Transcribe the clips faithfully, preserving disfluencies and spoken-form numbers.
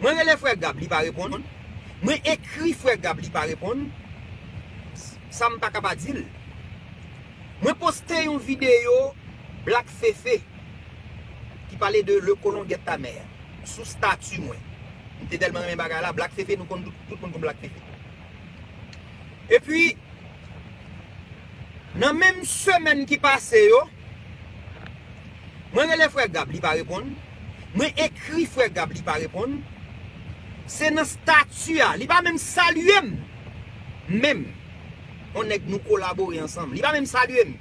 Mwen rele frè Gab, li pa reponn. Mwen ekri frè Gab, li pa reponn. Sa m pa ka pa di l. Mwen poste yon videyo Black Fefe ki pale de Le Colon Guette Ta Mère sou stati mwen. M te tèlman renmen bagay la, Black Fefe, nou konn tout, tout moun konn Black Fefe. Epi, nan menm semèn ki pase yo, mwen rele frè Gab, li pa reponn. Mwen ekri frè Gab, li pa reponn. Se nan stati a, li pa menm salye m. Menm. On nèg nou kolabore ansanm. Li pa menm salye m.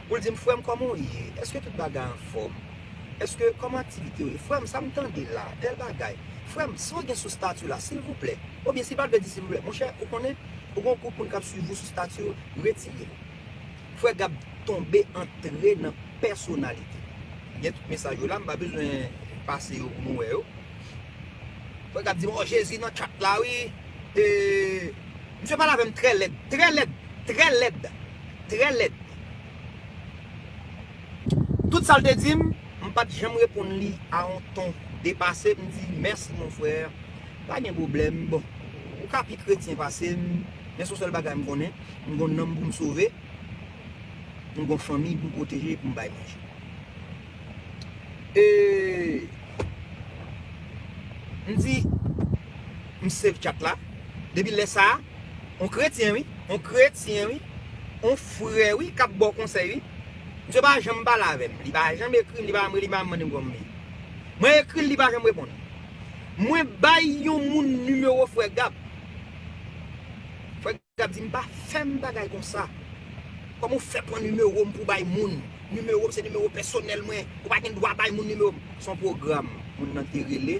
Pou l di m, "Frè m, kòman w ye? Èske tout bagay anfòm? Èske, kòman aktivite yo ye? Frè m, sa m tande la, tèl bagay. Frè m, sa w gen sou stati w la, silvouplè." Oubyen si l pa t vle di silvouplè, monchè, ou konnen, ou gen yon gwoup moun k ap swiv ou sou stati yo, retire l. Frè Gab tonbe antre nan pèsonalite. Gen tout mesaj yo la, m pa bezwen pase yo pou nou wè yo. Frè Gab di m, "O, Jezi nan chat la, wi." E, misye pale avè m trè lèd, trè lèd, trè lèd, trè lèd. Tout sa l te di m, m pa t janm reponn li a yon ton depase. M di, "Mèsi, mon frè. Pa gen pwoblèm. Bon, ou ka pi kretyen pase m, men se yon sèl bagay m konnen. M gon nanm pou m sove. M gon fanmi pou m pwoteje, pou m bay manje." E, m di, m save chat la. Depi lè sa a, on kretyen, wi. On kretyen, wi. On frè, wi, k ap ba w konsèy, wi. Misye pa janm pale avè m. Li pa janm ekri m, li pa janm rele m, li pa janm mande m kòman m ye. Mwen ekri l, li pa janm reponn. Mwen bay yon moun nimewo frè Gab. Frè Gab di m, "Pa fè m bagay konsa. Kòman w fè pran nimewo m pou w bay moun? Nimewo m se nimewo pèsonèl mwen. Ou pa gen dwa bay moun nimewo m." Se yon pwogram moun nan te rele.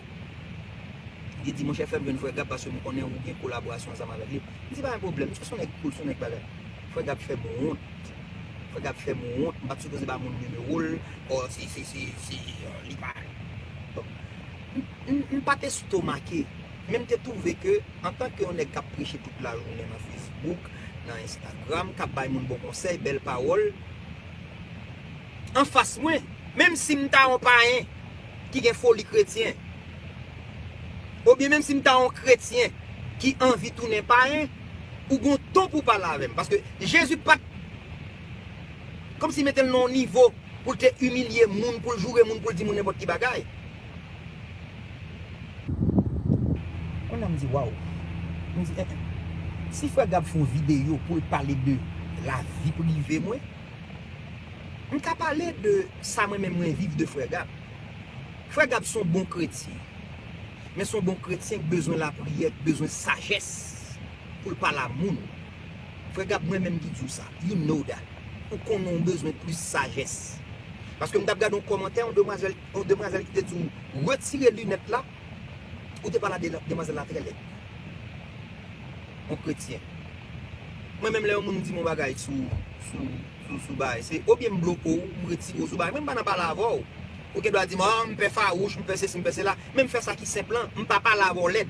Li di, "Monchè, fè m jwenn frè Gab paske m konnen ou gen kolaborasyon ansanm avèk li." M di, "Pa gen pwoblèm, se yon nèg cool, se yon nèg bagay." Frè Gab fè m wont. Frè Gab fè m wont. M pa t sipoze ba moun nimewo l. O, si, si, si, si, li pa. Bon. M, m, m pa t estomake. Men m te twouve ke, antanke yon nèg k ap preche tout lajounen nan Facebook, nan Instagram, k ap bay moun bon konsèy, bèl pawòl, anfas mwen, menm si m ta yon payen ki gen foli kretyen, oubyen menm si m ta yon kretyen ki anvi tounen payen, ou gon ton pou w pale avè m. Paske Jezi pa t kòmsi mete l nan yon nivo pou l te imilye moun, pou l joure moun, pou l di moun nenpòt ki bagay. Kounye a m di, "Waw." M di, "Eh, eh. Si frè Gab fè yon videyo pou l pale de lavi prive mwen, m ka pale de sa mwen menm mwen viv de frè Gab." Frè Gab se yon bon kretyen. Men se yon bon kretyen ki bezwen lapriyè, ki bezwen sajès pou l pale a moun. Frè Gab, mwen menm ki di w sa. You know that. Ou konnen w bezwen plis sajès. Paske m t ap gade yon kòmantè, yon demwazèl, yon demwazèl ki te di w, "Retire linèt la." Ou te pale a de-, demwazèl la trè lèd. Yon kretyen. Mwen menm lè yon moun di m yon bagay sou, sou, sou, sou bagay, se oubyen m bloke w, m retire w sou bagay. Mwen m pa nan pale avè w. Ou gen dwa di m, "Ah, m pè fawouch, m pè sesi, m pè sela." Men m fè sa ki senp lan, m pa pale avè w lèd.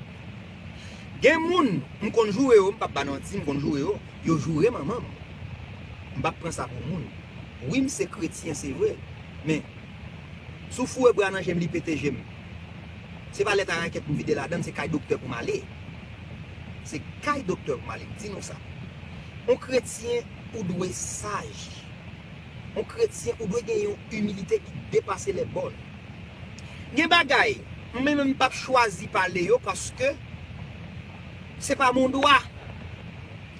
Gen moun, m konn joure yo, m p ap ba nou manti, m konn joure yo, yo joure manman m. M p ap pran sa pou moun. Wi, m se kretyen, se vre. Men, si w foure bra nan je m, li pete je m. Se pa lèt a rakèt pou m vide ladan l, se kay doktè pou m ale. Se kay doktè pou m ale, m di nou sa. On kretyen, ou dwe saj. On kretyen, ou dwe gen yon imilite ki depase lè bòn. Gen bagay, mwen menm m p ap chwazi pale yo paske se pa mon dwa.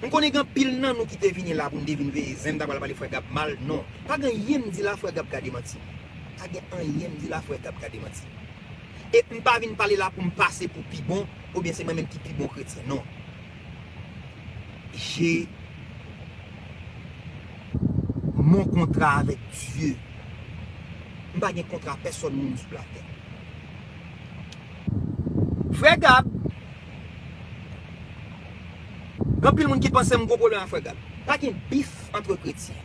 M konnen gen anpil nan nou ki te vini la pou n te vin veye zen, m ta pral pale frè Gab mal. Non. Pa gen anyen m di la frè Gab ka demanti. Pa gen anyen m di la frè Gab ka demanti. E m pa vin pale la pou m pase pou pi bon, oubyen se mwen menm ki pi bon kretyen. Non. J'ai mon contrat avec Dieu. M pa gen kontra pèsòn moun sou latè. Frè Gab, gen anpil moun ki panse m gwo pwoblèm ak frè Gab. Pa gen bif antre kretyen.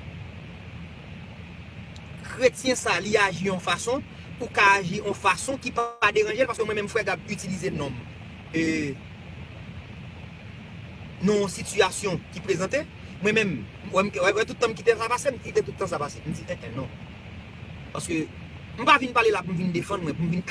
Kretyen sa, li aji yon fason, ou ka aji yon fason ki pa deranje l, paske mwen menm frè Gab itilize non m. E, nan yon sitiyasyon ki prezante, mwen menm, wè, m, wè, wè tout tan m kite sa pase, m kite tout tan sa pase. M di, en, en, non. Paske, m pa vin pale la pou m vin defann mwen, pou m vin